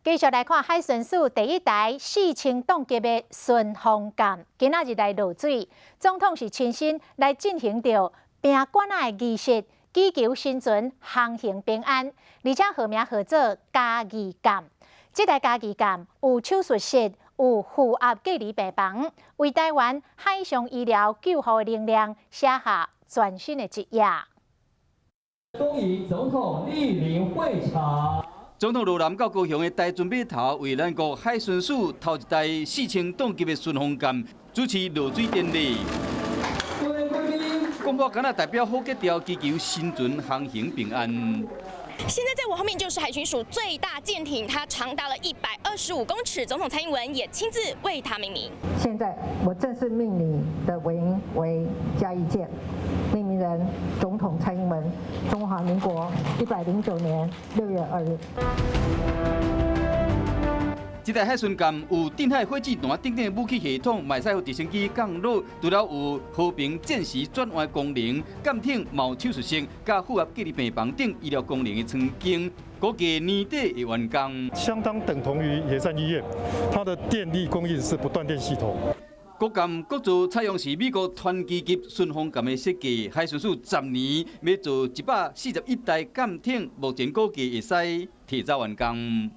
繼續來看海巡署第一台4000噸級的順風艦，今仔日來落水，總統是親身來進行著拼管仔的儀式，祈求新船航行平安，而且號名號做嘉義艦。這台嘉義艦有手術室，有負壓隔離病房，為台灣海上醫療救護的能量寫下全新的一頁。恭迎總統蒞臨會場。總統羅南到高雄的台船碼頭，為咱國海巡署頭一台4000噸級的順風艦主持落水典禮。廣播敢若代表好格調，祈求新船航行平安。現在在我後面就是海巡署最大艦艇，它長達了125公尺。總統蔡英文也親自為它命名。現在我正式命你的名為嘉義艦，命名人總統蔡英文，中華民國109年6月2日。這台海巡艦有鎮海火箭彈等等的武器系統，嘛會使予直升機降落。除了有和平戰時轉換功能，艦艇嘛有手術室、佮負壓隔離病房等醫療功能的艙間，估計年底會完工。相當等同於野戰醫院，它的電力供應是不斷電系統。國艦國造採用是美國傳奇級順風艦的設計，海巡署10年欲做141台艦艇，目前估計會使提早完工。